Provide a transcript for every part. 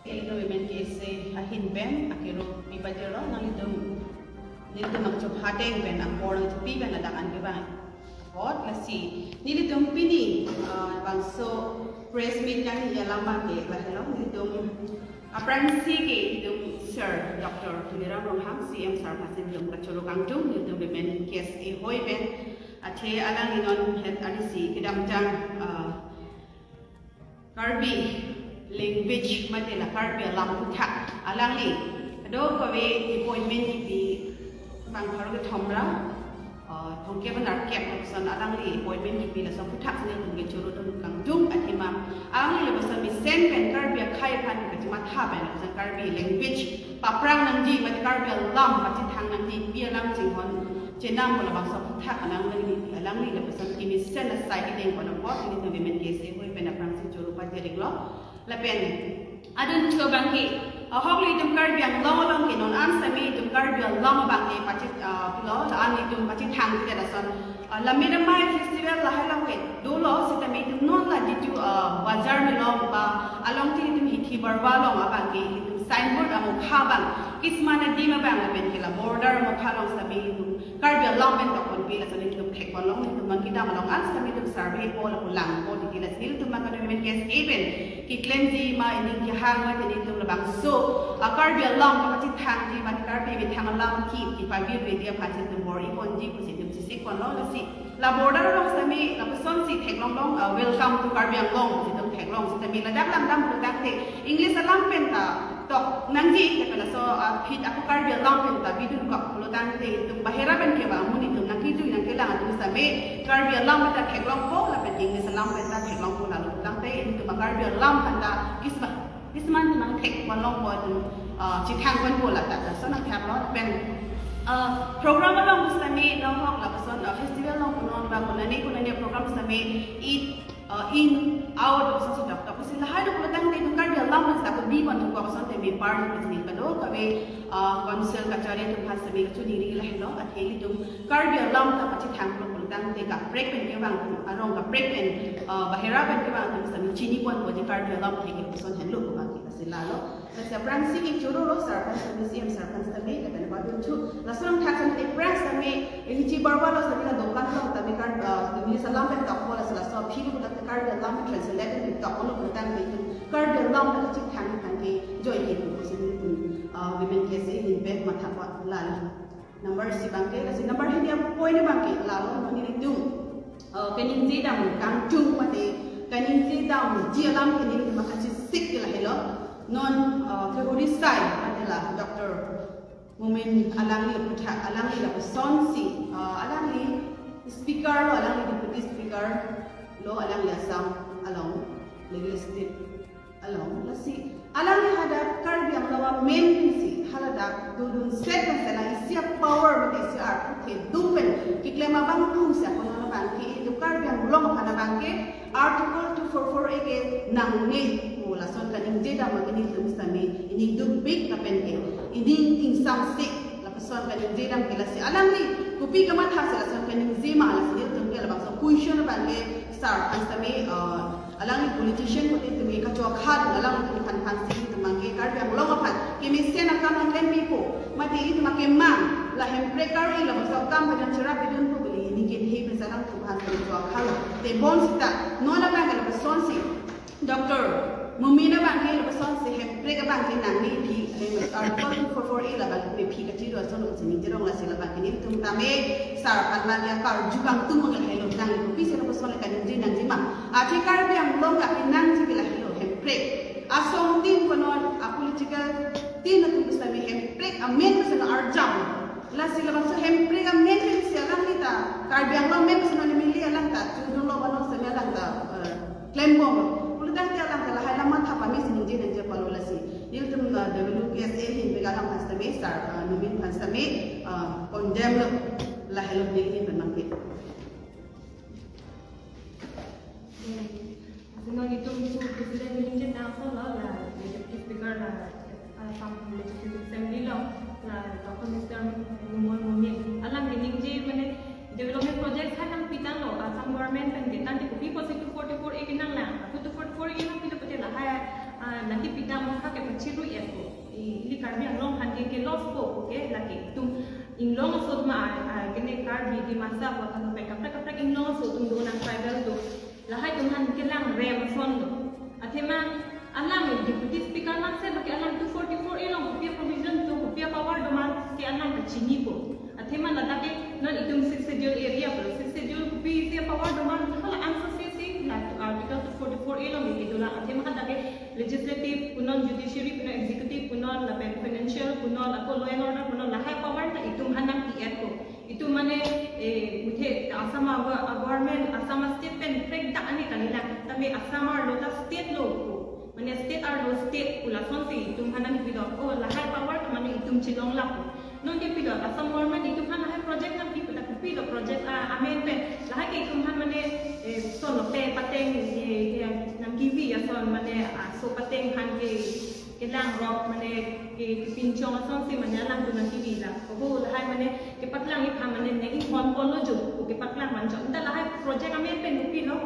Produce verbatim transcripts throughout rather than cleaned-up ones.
Nelitum Women K S A ahin pen akero pipadirlo, nanglitum, nelitum nangchopha ateng pen akor nangchopi pen ladak an kevang apot. Lasi nelitum pini, ah, bangso press meet kali alam abangke lahelo, nelitum aphrangsi ke nelitum Sir Doctor Tuliram Ronghang C M Sir aphansi nelitum kachoro kangtung, nelitum Women K S A ahoi pen. Athe alangli non het arisi kedamtang, ah, Karbi language mate la Karbi alam aphuthak alangli kadokave appointment kipi bang pharo kethom ra, ah, thomkep nerkep lapuson alangli appointment kipi, laso aphuthak si nelitum kechoro atum kangtung. Athema alangli lapuson mesen pen Karbi akhei aphan kachematha pen lapuson Karbi language paprang nangji mate Karbi alam pachethang nangji pi alam chinghon chenam labangso aphuthak alangli, alangli lapuson kemesen asai kedeng pon apot nelitum Women K S A ahoi pen aphrangsi choro padirlo. Lapen adun cho abangke, ahok nelitum Karbi Anglong abangke non an sitame nelitum Karbi Anglong abangke pachi, ah, pulo, la-an nelitum pachethang ke lason, ah, la Mira Mai Festival lahai along ke dolo sitame nelitum non la jitu, ah, bajar malom ba along te nelitum hithi barwa along abangke nelitum signboard amokha abang kisman adim abang lapen ke la border amokha along sitame nelitum Karbi alam pen tok ponpe, laso nelitum thek ponlong, nelitum nangkedam along an sitame nelitum survey po lapu langpo titi, lasi nelitum abang Women K S A pen keklemji ma, ining kehang mate nelitum labangso, ah, Karbi alam kapachethangji mate Karbi methang alam ki, kipavir vedi aphan si nelitum bor-i ponji pusi nelitum chesik ponlo. Lasi la border along sitame lapusonsi theklonglong, ah, "Welcome to Karbi Anglong" pusi nelitum theklong sitame ladak langdam pulotangte English alam pen ta tok nangji, lapen laso, ah, aphi ako Karbi alam pen ta bidun kok pulotangte nelitum bahera pen kevang amonit atum nangkejui nangkelang atum sitame Karbi alam pen ta theklongpo lapen English alam pen ta theklongpo, la pulotangte nelitum a-Karbi alam pen ta kisma, kisman nangthek ponlongpo atum, ah, chethang ponpo, ladak laso nangthaplo. Pen, ah, program along sitame nahok lapuson, ah, festival along punon ba konane konane program sitame eat, ah, in out lapuson si dokdok pusi lahai dok pulotangte nelitum Karbi alam pen sitame bi pon thumkok ason tame party pusi kadokave, ah, council kachari atum aphan sitame kachiningri lahelo. Athe nelitum Karbi alam ta pachethang pulotangte kaprek pen kevang atum, arong kaprek pen, ah, bahera pen kevang atum sitame chini ponpo je Karbi alam thek lapuson henlo ko abangke lasi lalo. Lasi aphrangsi kechoro lo Sir aphan sitame, C M Sir aphan sitame, lapen abang dun chu. Laso nangthak sitame aphrang sitame, eh, hithi barwa along sitame la dokan along sitame kan, ah, English alam pen tokpo, lasi laso aphi lo dak Karbi alam pen translate pen toklo pulotangte Karbi alam pen chethang aphan ke joike pusi nelitum, ah, Women K S A ahin pen matha pon lalo. Number isi abangke, lasi number hini apoint abangke lalo, non nelitum, eh, kaningje dam kangtung mate kaningje damji alam ke nelitum kachesik ke lahelo. Non, eh, February sai mate la Doctor Momin alangli aphuthak, alangli lapusonsi, eh, alangli speaker lo, alangli deputy speaker lo, alangli Assam along legislative along, lasi alangli hadak Karbi Anglong amen pensi haladak dodun set pensi la isi a-power mate isi arpu thedung pen keklem abang pu si ako non abangke itum Karbi Anglong aphan abangke Article two four four A ke nangne pu lason kaningje dam abangke nelitum sitame ining dukpik lapen ke ining ingsamsik lapuson kaningje dam ke, lasi alangli kopi kamatha si lason kaningje ma, lasi nelitum ke labangso question abangke Sir aphan sitame, eh, alangli politician pute nelitum ke kachokhadun, alangtum aphan aphansi nelitum abangke Karbi Anglong aphan kemesen akam nangklem pipo mate nelitum akemang la Hemprek kari labangso akam pen nangcherap pidunpo kali, ningke the pensi alangtum aphan sitame chokhadun. Te bonsita non abangke lapusonsi Doctor Momin abangke lapusonsi Hemprek abangke nangne pi, eh, Article two four four A labang mephi kachido ason lo si ningje rong, lasi labangke nelitum tame Sir aphan abangke karju kangtung abangke lahelo, nang kopisi lapuson le kaningje nangji ma. Athe Karbi Anglong ke nangji ke lahelo, Hemprek asong tin konon a-political tin atum pusitame Hemprek amen pusitame arjap. Lasi labangso Hemprek amen pensi alangli ta Karbi Anglong amen pusitame M L A alang ta chudun lo, bano sitame alang ta, eh, klembom. Pulotangte alang ta lahai alam matha pame si ningje nangji apotlo, lasi nelitum, eh, W K S A ahin pen alang aphan sitame Sir, eh, Momin aphan sitame, eh, condemn lo, lahelo neli ahin pen abangke. Lasi non itum pu president ningje tangso lo la Deputy Speaker la, ah, Assam Legislative Assembly lo la Doctor Mister Momin Momin. Alang ke ningje mane development project hai nangpitanglo Assam government pen ke, tangte kopi pusi two forty-four A ke nanglang. Ako two forty-four A nangpilo pute lahai, ah, nangkepitang mo ha ke Long aso atum a, a, kene Karbi, Dimasa, Wakan pen kaprek kaprek inglong aso atum do nang tribal do. Lahai atum aphan kelang rem ason do. Athema alang Deputy Speaker mang se baki alang two forty-four A along kopi provision do, kopi power do mang ke alang kachinipo. Athema ladak ke non itum Sixth Schedule area po, Sixth Schedule kopisi power do mang, hala ansa si si la Article two forty-four A along ke dolang. Athema hadak ke legislative punon, judiciary punon, executive punon, lapen financial punon, ako law and order punon, lahai power ta itum aphan nangpi-etpo. Itum mane, eh, uthe Assam a, a government, Assam a state pen prekdak ani kalilang. Tame Assam arlo ta state lo ko. Mane state arlo state pu lasonsi itum aphan nangpidok. Oh, lahai power ta mane itum chelong lap. Non ke pidok Assam government itum aphan lahai project nangpi pu ta kopilo project a, amen pen. Lahai ke itum aphan mane, eh, son lo pe pateng, eh, eh, nangkevi ason mane, ah, so pateng aphan ke kelang rok mane ke, kepinchong asonsi mane alangtum nangkevi la. Obo lahai mane kepaklang ipha mane ne inghon pon lo jo, ko kepaklang manjo. Nda lahai project amen pen kopilo,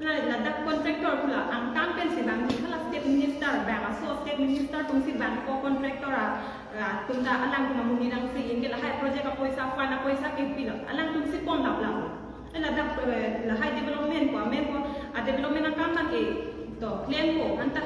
la, ladak contractor pu la angtan pensi bang, hala state minister bang, aso state minister atumsi bang ko contractor a, a, atum ta alangtum amonit nangsi, anke lahai project apoisa, fund apoisa ke kopilo, alangtumsi pon lap lap. Eh, ladak, eh, lahai development ko, amen ko, a development akam abang ke to, plan ko, anta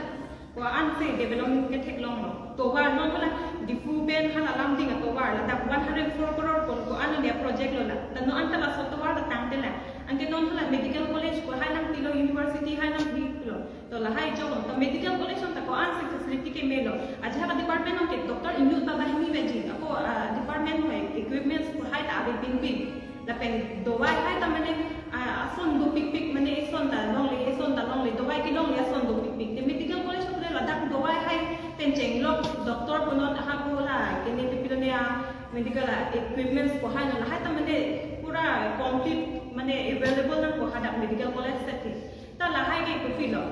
ko-an si development ketheklonglo. Tovar non hala Diphu pen hala Lumding atovar ladak one hundred four crore ko, ko-an dia project lo la. Ta non anta laso tovar ta tangte la. Anke non hala medical college ko hai nangpilo, university hai nangpilo. To lahai jolo. To medical college anta ko-an si facility kemelo. Ajahak department ke doctor inut ba banghini baji. Ako, ah, department hai equipments ko hai ta ave pinpin. Lapen dawai hai ta mane, ah, ason dopikpik, mane ison ta longle, ison ta longle, dawai kelongle ason dopikpik. Te medical college ko ladak dawai hai pen chenglok, doctor punon, aha ko la, kene pipilone a medical a equipments ko hai na lahai ta mane pura complete mane available nangpo hadak medical college sethe. Ta lahai ke kopilo.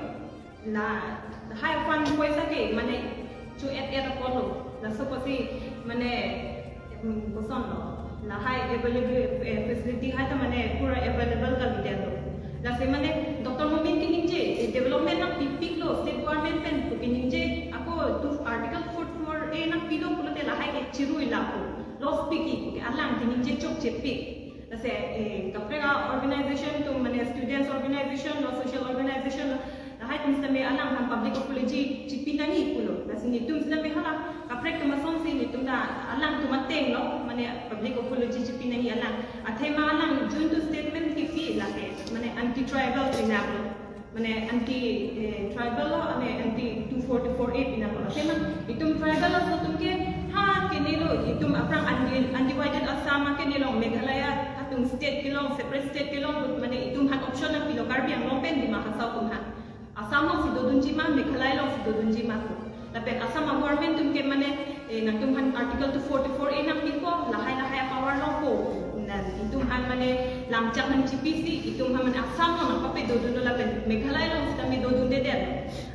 La, lahai fund poisa ke mane cho-et-et apotlo. Laso apotsi mane, mm, kosonlo, lahai available, eh, facility hai ta mane pura available kalidet lo. Lasi mane Doctor Momin keningje, eh, development nangpipiklo, state government pen ko keningje, ako tu Article forty-four A nangpilo pulote lahai ke chirui lapo, loss piki, ke alang keningje chokchepik. Lasi, eh, kaprek a organization atum mane students organization lo, social organization lo, lahai atum sitame alang aphan public apology chipi nangji pulo. Lasi netum sitame hala kaprek atum asonsi netum ta alangtum ateng lo, mane public apology chipi nangji alang. Athema alang joint statement kipi lake, mane anti tribal pinaklo. Mane anti, eh, tribal lo, mane anti two forty-four A pinaklo. Athema itum tribal lo atum ke ha kenelo, itum aphrang undi-, undivided Assam a kenelo, Meghalaya atum state kelong, separate state kelong, mane itum aphan option nangpilo, Karbi Anglong pen Dima Hasao atum aphan. Assam alongsi dodunji ma, Meghalaya alongsi dodunji ma. Lapen Assam a government atum ke mane, eh, nangtum aphan Article two forty-four A nangpipo, lahai lahai power longpo. Nangtum aphan mane lamchak nangchipisi, itum aphan mane Assam along nangpapedodunlo lapen Meghalaya along sitame dodundedet.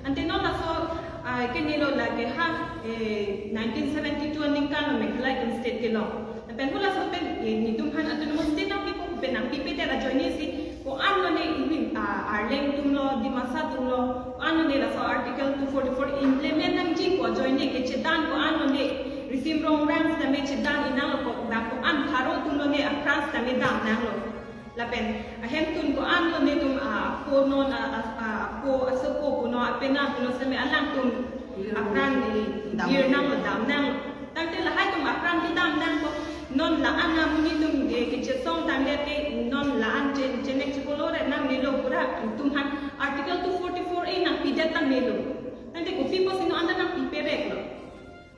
Ante non laso, ah, kenelo lake ha, eh, nineteen seventy-two aningkan lo Meghalaya atum state kelong. Lapen hula laso pen, eh, netum aphan autonomous state nangpipo, pen nangpipedet ajoine si, ko-an lone imin, ah, Arleng atum lo, Dimasa atum lo, ko-an lone laso Article two forty-four implement nangji ko ajoine ke chedan ko-an lone, risim rongrang sitame chedan inanglo ko, ba ko-an Tharo atum lone apran sitame dam nanglo. Lapen ahemtun ko-an lone atum, ah, apo non, ah, ah, ah, apo asopo punon, apenang punon sitame alangtum apran, eh, dam, dir nanglo, dam nanglo. Tangte lahai atum apran kedam nangpo, non la-an amonit atum, eh, kechesong tangdet ke non la-an che-, chenek chepolo re nangnelo pura, itum aphan Article two forty-four A nangpidet nangnelo. Tangte kopi apotsi non anta nangpipereklo.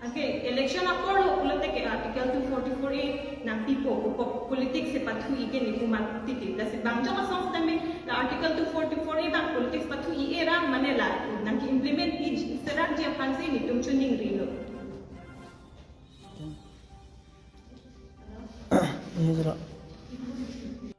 Anke election apor lo pulote ke Article two forty-four A nangpipo, ko po-, politics si pathu-i ke netum amat titi. Lasi bang jok asong sitame la Article two forty-four A bang politics pathu-i-e ra mane la nangke-implement-i serakji aphansi netum choningrilo. Ini sudah.